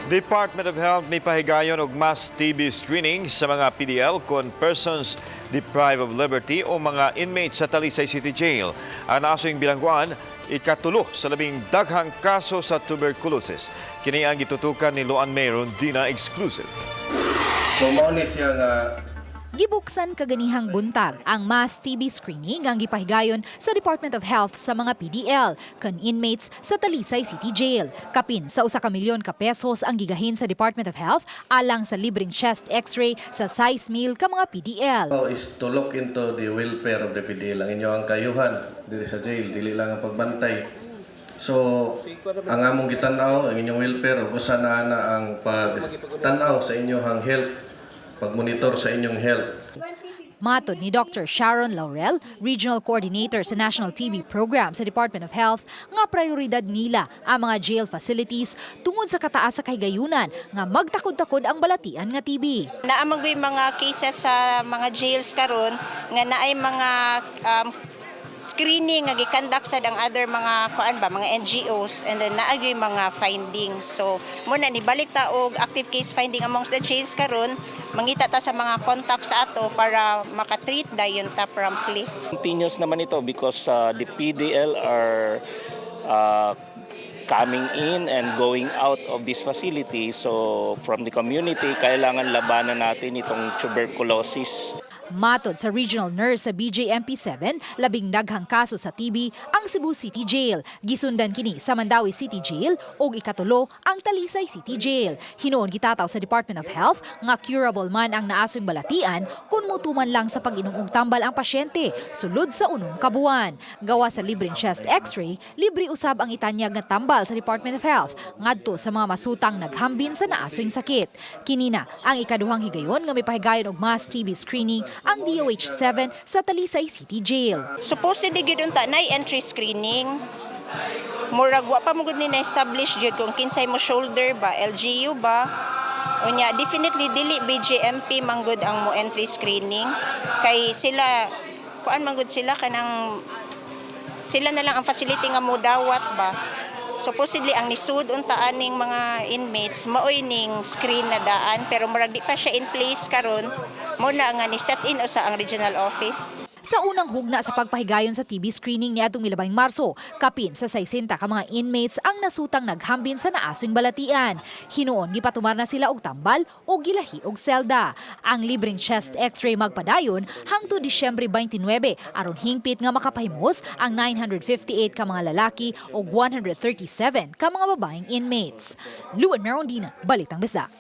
Department of Health mipahigayon og mass TB screening sa mga PDL kon persons deprived of liberty o mga inmates sa Talisay City Jail. Ang naasoyng bilangguan, ikatulo sa labing daghang kaso sa tuberculosis. Kini ang gitutukan ni Luan May Rondina, exclusive. So mao ni siya nga. Gibuksan kaganihang buntag ang mass TB screening ang gipahigayon sa Department of Health sa mga PDL kan inmates sa Talisay City Jail. Kapin sa 1 ka milyon ka pesos ang gigahin sa Department of Health alang sa libreng chest x-ray sa 6 mil ka mga PDL. Oh, is to look into the welfare of the PDL, ang inyong kayuhan diri sa jail, dili lang ang pagbantay. So, ang among gitan-aw ang inyong welfare ug usa na ana ang pagtan-aw sa inyong health, pagmonitor sa inyong health. Matod ni Dr. Sharon Laurel, Regional Coordinator sa National TB Program sa Department of Health, nga prioridad nila ang mga jail facilities tungod sa kataas sa kahigayunan nga magtakod-takod ang balatian nga TB. Naa man gyud mga cases sa mga jails karon nga naay mga screening nga gi-conduct sad ang other mga kuan ba, mga NGOs, and then naa gyud mga findings. So mo na nibalik ta og active case finding amongst the jails karon, mangita ta sa mga contacts sa ato para makatreat dayon ta promptly. Continuous naman ito because the PDL are coming in and going out of this facility. So from the community, kailangan labanan natin itong tuberculosis. Matod sa regional nurse sa BJMP 7, labing daghang kaso sa TB ang Cebu City Jail. Gisundan kini sa Mandaue City Jail ug ikatulo ang Talisay City Jail. Hinuon gitataw sa Department of Health nga curable man ang naasoyng balatian kung mutuman lang sa pag-inom og tambal ang pasyente sulod sa 6 ka buwan. Gawa sa libreng chest x-ray, libre usab ang itanyag nga tambal sa Department of Health ngadto sa mga masutang naghambin sa naasoyng sakit. Kini na ang ikaduhang higayon nga mipahigayon og mass TB screening ang DOH 7 sa Talisay City Jail. Supposedly gyud unta nay entry screening. Murag wa pa mo gud ni na-establish jud kung kinsay mo shoulder ba, LGU ba. Unya definitely dili BJMP manggod ang mo entry screening kay sila kuan manggod sila, kanang sila na lang ang facility nga mo dawat ba. Supposedly ang nisud unta aning mga inmates maoy ning screen na daan, pero murag di pa siya in place karon, mo na nga ni set in usa ang regional office. Sa unang hugna sa pagpahigayon sa TB screening niadtong milabay Marso, kapin sa 60 ka mga inmates ang nasutang naghambin sa naasoyng balatian. Hinuon gipatumar na sila og tambal o gilahi og selda. Ang libreng chest x-ray magpadayon hangtod Disyembre 29 aron hingpit nga makapahimos ang 958 ka mga lalaki ug 137 ka mga babaeng inmates. Luan Merondina, Balitang Bisdak.